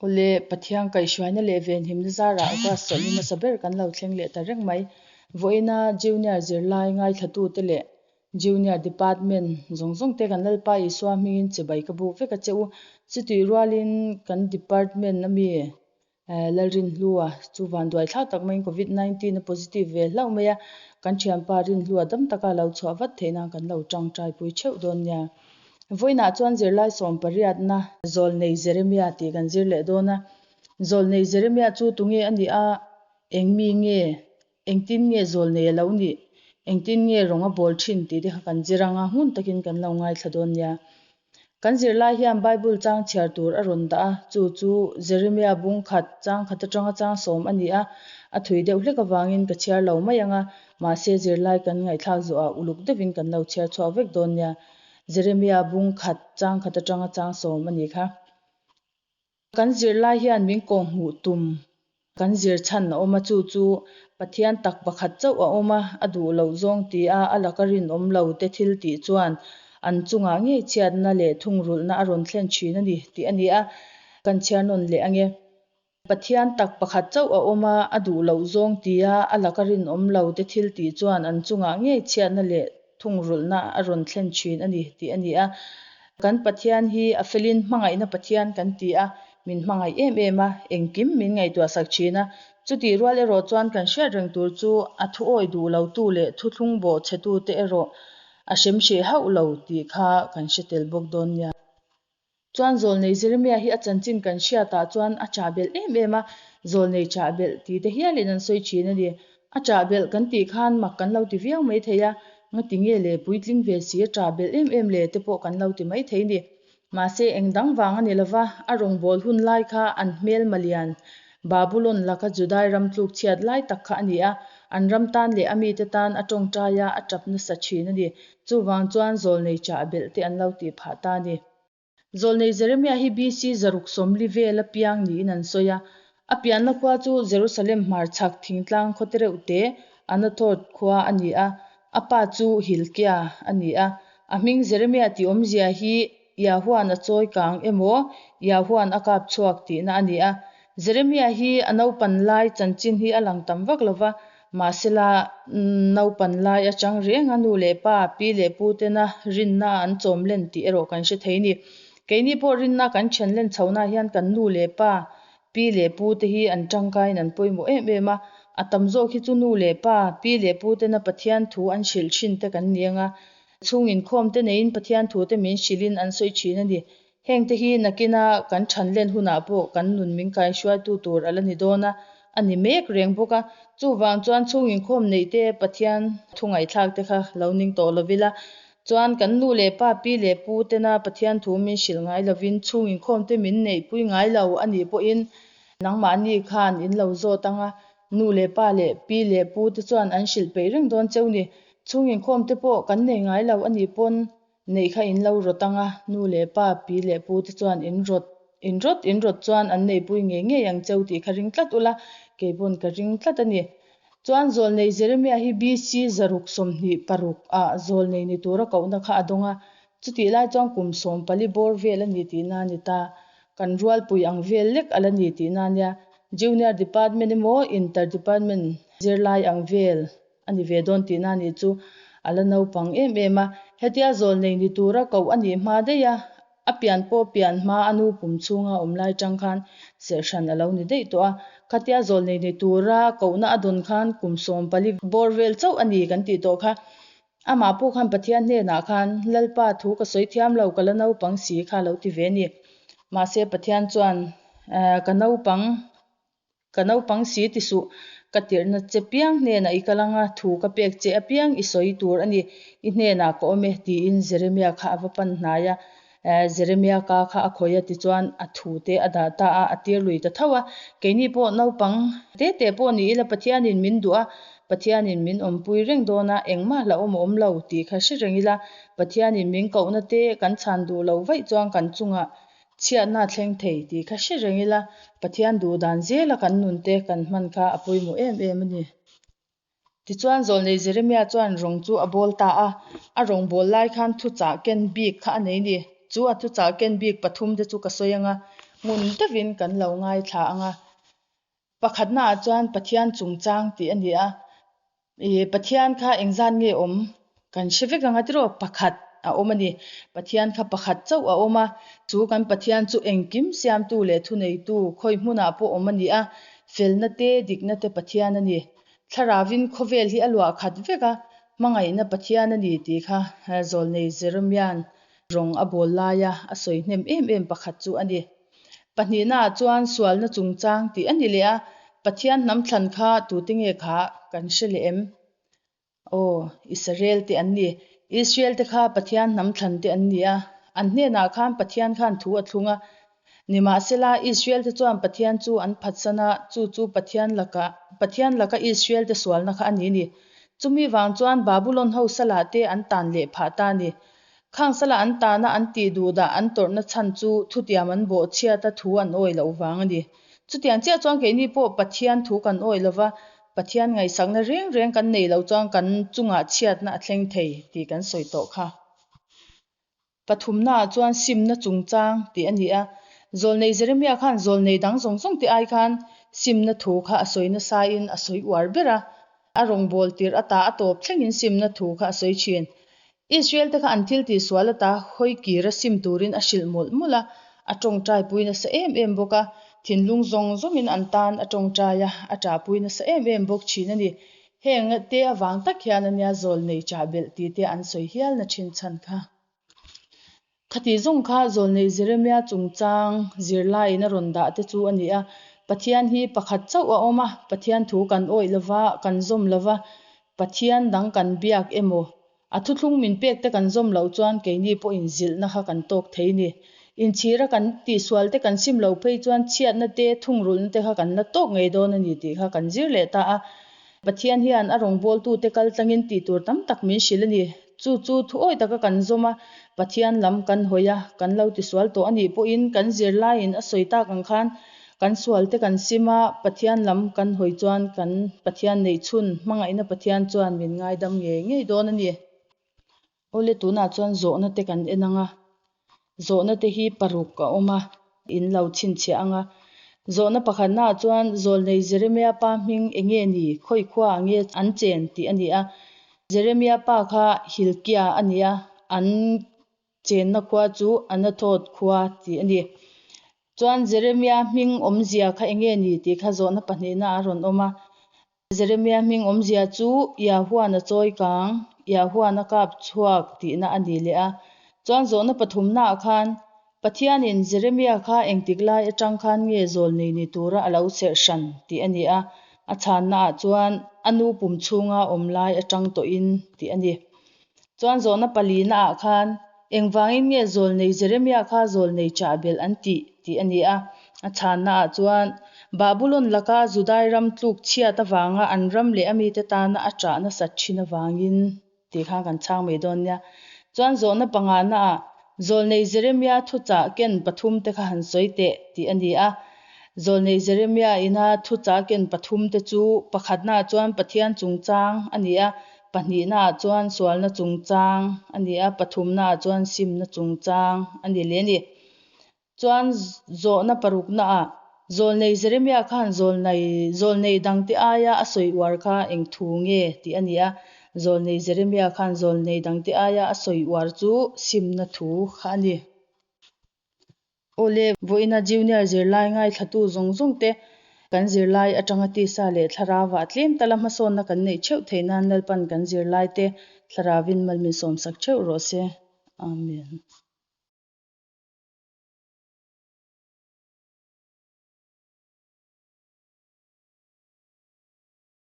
Awle, Pathian kaihhruaina leh venhimna zarah August chawlhni hmasa ber kan lo thleng leh ta reng mai. Vawiina Junior zirlai ngaithlatute leh Junior Department zawng zawng te kan Lalpa Isua hmingin chibai ka buk vek a che u. Chutih rualin kan Department ami Lalrinhlua chu vanduai thlak tak maiin Covid 19 a positive ve hlauh mai a, kan thianpa Rinhlua dam taka lo chhuah vat theih nan kan lo tangtaipui theuh dawn nia. Vawiinah chuan zirlai sawmpariatna Zawlnei Jeremia tih kan zir leh dawn a. Zawlnei Jeremia chu tunge a nih a, eng mi nge, engtin nge zawlnei a lo nih, engtin nge rawng a bawl thin tih te kha kan zir ang a, ngun takin kan lo ngaithla dawn nia. Kan zirlai hian Bible chang chhiar tur a rawn dah a, chu chu Jeremia bung khat, chang khat atanga chang sawm a ni a, a thui deuh hlek avangin ka chhiar lo mai ang a, mahse zirlai kan ngaihthlak zawhah uluk deuhin kan lo chhiar chhuak vek dawn nia. Jeremia bung khat, chang khat atanga chang sawm a ni kha. Kan zirlai hian min kawhhmuh tum kan zir chhan a awm a, chu chu Pathian tak pakhat chauh a awm a, a duh loh zawng ti a, a laka rinawm lo te thil tih chuan an chungah ngei chhiatna leh thungrulhna a rawn thlen thin a ni tih a ni a, kan chhiar nawn leh ange. Pathian tak pakhat chauh a awm a, a duh loh zawng ti a, a laka rinawm lo te thil tih chuan an chungah ngei chhiatna leh thungrulhna a rawn thlen thin a ni tih a ni a. Kan Pathian hi a felin hmangaihna Pathian kan ti a, min hmangaih em em a, engkim min ngaihtuah sak thin a. Chutih rual erawh chuan kan hriat reng tur chu a thu awi duh lotu leh thuthlung bawh chhetute erawh a hrem hreh hauh lo tih kha kan hre tel bawk dawn nia. Chuan Zawlnei Jeremia hi a chanchin kan hriatah chuan a chah belh em em a, Zawlnei chah belh tih te hialin an sawi thin a ni. A chah belh kan tih khan mak kan lo ti viau mai thei a, ngati nge le puitling ve si a chah belh em em le te pawh kan lo ti mai thei ni. Mahse eng dang vang a ni lova, a rawngbâwl hun lai kha an hmel malian Babulon laka Judai ram tluk chhiat lai tak kha a ni a, an ram tan leh a mite tan a tawngtai a, a tap nasa thin a ni. Chuvang chuan Zawlnei chah belh te an lo tih phah ta a ni. Zawlnei Jeremia hi BC 640 vela piang niin an sawi a. A pianna khua chu Jerusalem hmarchhak thingtlang khaw te reuh te, Anathoth khua a ni a. A pa chu Hilkia a ni a. A hming Jeremia tih awmzia hi Yahuan a chawi kang emaw, Yahuan a kap chhuak tihna a ni a. Jeremia hi a naupan lai chanchin hi a lang tam vak lo va, mahsela naupan lai atang reng a nu leh pa, pi leh pu tena rinna an chawm len tih erawh kan hre thei ni. Keini pawh rinna kan then len chhohna hian kan nu leh pa, pi leh pu te hi an tangkaiin an pawimawh em em a. A tam zawk hi chu nu leh pa, pi leh pu tena Pathian thu an hrilh thin te kan ni ang a. Chhung inkhawm te neiin Pathian thu te min hrilhin an sawi thin a ni. Hengte hi nakina kan than len hunah pawh kan nun min kaihruaitu tur a la ni dawn a, a ni mek reng bawk a. Chuvang chuan chhung inkhawm neih te, Pathian thu ngaihthlak te kha lo ning tawh lo ila. Chuan kan nu leh pa, pi leh pu tena Pathian thu min hrilh ngai lovin chhung inkhawm te min neihpui ngai lo a nih pawhin nangmahni khan in lo zawt ang a, nu leh pa leh pi leh pu te chuan an hrilh peih reng dawn cheu ni. Chhung inkhawm te pawh kan nei ngai lo a nih pawn Neih kha in lo rawt ang a, nu leh pa, pi leh pu te chuan in rawt, in rawt, in rawt chuan an neihpui ngei ngei ang cheu tih kha ring tlat ula, kei pawn ka ring tlat a ni. Chuan Zawlnei Jeremia hi BC 626 ah Zawlnei ni tura kohna kha a dawng a, chutih lai chuan kum 14 bawr vel a ni tihna a ni ta. Kan rualpui ang vel lek a la ni tihna a nia. Junior Department emaw Inter Department zirlai ang vel a ni ve dawn tihna a nih chu a la naupang em em a. Hetia zawlnei ni tura koh a nih hma daih a, a pian pawh pian hma a nu pum chhunga awm lai tang khan serhhran a lo ni daih tawh a. Khatia zawlnei ni tura kohna a dawn khan kum 14 bawr vel chauh a ni kan tih tawh kha. Amah pawh khan Pathian hnenah khan, Lalpa thu ka sawi thiam lo, ka la naupang si kha a lo ti ve a ni. Mahse Pathian chuan, Ka naupang Ka naupang si ti suh, ka tirhna che piang hnenah i kal anga thu ka pek che apiang i sawi tur a ni, i hnenah ka awm e, tiin Jeremia kha a va pan hnai a. Jeremia ka kha a khawih a tichuan a thu te a dah ta a, a tir lui ta tho a. Keini pawh naupang te te pawh ni ila Pathianin min duh a, Pathianin min awmpui reng dawn a, engmah hlauhawm a awm lo tih kha hre reng ila, Pathianin min kohna te kan chhan duh loh vaih chuan kan chungah Chhiatna a thleng thei tih kha hre reng ila, Pathian duh dan zela kan nun te kan hman kha a pawimawh em em a ni. Tichuan Zawlnei Jeremia chuan rawng chu a bawl ta a, a rawng bawl lai khan thuchah ken bik kha a nei ni. Chu a thuchah ken bik pathum te chu ka sawi ang a. ngun deuhin kan lo ngaithla ang a. Pakhatnaah chuan Pathian chungchang tih a ni a. Ih Pathian kha engzat nge awm kan hre vek ang a tiraw? Pakhat a awm a ni. Pathian kha pakhat chauh a awm a. Chu kan Pathian chu engkim siamtu leh thuneitu khawi hmunah pawh awm a ni a. Felna te, dikna te Pathian a ni. Thlarauin khawvel hi a luah khat vek a, hmangaihna Pathian a ni tih kha Zawlnei Jeremia'n rawng a bawl laia a sawi hnem em em pakhat chu a ni. Pahnihnaah chuan sualna chungchang tih a ni leh a, Pathian hnam thlan kha tute nge kha kan hre leh em? Aw, Israel te an ni. Israel te kha Pathian hnam thlan te an ni a, an hnenah khan Pathian khan thu a thlung a. Nimahsela, Israel te chuan Pathian chu an phatsan a, chu chu Pathian laka Pathian laka Israel te sualna kha a ni ni. Chumi vang chuan Babulon ho salah te an tan leh phah ta a ni. Khang sala an tana an tih duh dah an tawrhna chhan chu thutiam an bawh chhiata thu an awih loh vang a ni. Chutiang chiah chuan keini pawh Pathian thu kan awih lova, Pathian ngaihsakna reng reng kan neih loh chuan kan chungah chhiatna a thleng thei tih kan sawi tawh kha. Pathumnaah chuan simna chungchang tih a ni a. Zawlnei Jeremia khan zawlnei dang zawng zawng te ai khan simna thu kha a sawi nasain a sawi uar ber a. A rawngbâwl tirh ata a tawp thlengin simna thu kha a sawi thin. Israel te kha an thil tih sual ata hawi kir a sim turin a hrilh mawlh mawlh a, a tawngtai pui nasa em em bawk a, thinlung zawng zawngin an tan a tawngtai a, a ṭahpui nasa em em bawk thin a ni. Heng te avang tak hian ania zawlnei ṭah belh tih te an sawi hialna thin chhan kha. Khati zawng kha zawlnei Jeremia chungchang zirlaiin a rawn dah te chu a ni a. Pathian hi pakhat chauh a awm a, Pathian thu kan awih lova, kan zawm lova, Pathian dang kan biak emaw, a thuthlung min pek te kan zawm loh chuan keini pawhin zilhna kha kan tawk thei ni. Inchhira kan tihsual te kan sim loh phei chuan chhiatna te, thungrulhna te kha kan la tawk ngei dawn a ni tih kha kan zir leh ta a. Pathian hian a rawngbawltute kal tlangin tih tur tam tak min hrilh a ni. Chu chu thuawi taka kan zawm a, Pathian lam kan hawi a, kan lo tisual tawh a nih pawhin kan zirlaiin a sawi tak ang khan kan sualte kan sim a, Pathian lam kan hawi chuan kan Pathian neihchhun hmangaihna Pathian chuan min ngaidam ngei ngei dawn a ni. Awle tunah chuan zawhna te kan en ang a, zawhna te hi paruk a awm a, in lo chhinchhiah ang a. Zawhna pakhatnaah chuan Zawlnei Jeremia pa hming eng nge ni, khawi khuaah nge an chen tih a ni a. Jeremia pa kha Hilkia a ni a, an chenna khua chu Anathoth khua tih a ni. Chuan Jeremia hming awmzia kha eng nge ni tih kha zawhna pahnihnaah a rawn awm a. Jeremia hming awmzia chu Yahuan a chawi kang, Yahuan a kap chhuak tihna a ni leh a. Chuan zawhna pathumnaah khan Pathianin Jeremia kha engtik lai atang khan nge zawlnei ni tura a lo serh hran tih a ni a, a chhannaah chuan a nu pum chhunga awm lai atang tawhin tih a ni. Chuan zawhna palinaah khan Engvangin nge zawlnei Jeremia kha zawlnei chah belh an tih? tih a ni a. A chhannaah chuan, Babulon laka Judai ram tluk chhiat avanga an ram leh a mite tana a chah nasat thin avangin tih khan kan chhang mai dawn nia. Chuan zawhna panganaah, Zawlnei Jeremia thuchah ken pathumte kha han sawi teh tih a ni a. Zawlnei Jeremia ina thuchah ken pathumte chu pakhatnaah chuan Pathian chungchang a ni a, Pahnihnaah chuan sualna chungchang a ni a, pathumnaah chuan simna chungchang a ni leh a ni. Chuan zawhna paruknaah Zawlnei Jeremia khan zawlnei zawlnei dangte aia a sawi uar kha eng thu nge tih a ni a. Zawlnei Jeremia khan zawlnei dangte aia a sawi uar chu simna thu kha a ni. Awle, vawiina Junior zirlai ngaithlatu zawng zawng te kan zirlai atanga tisa leh thlarauah tlem tala hmasawnna kan neih theuh theih nan Lalpan kan zirlai te thlarauvin mal min sawmsak theuh rawh se. Amen.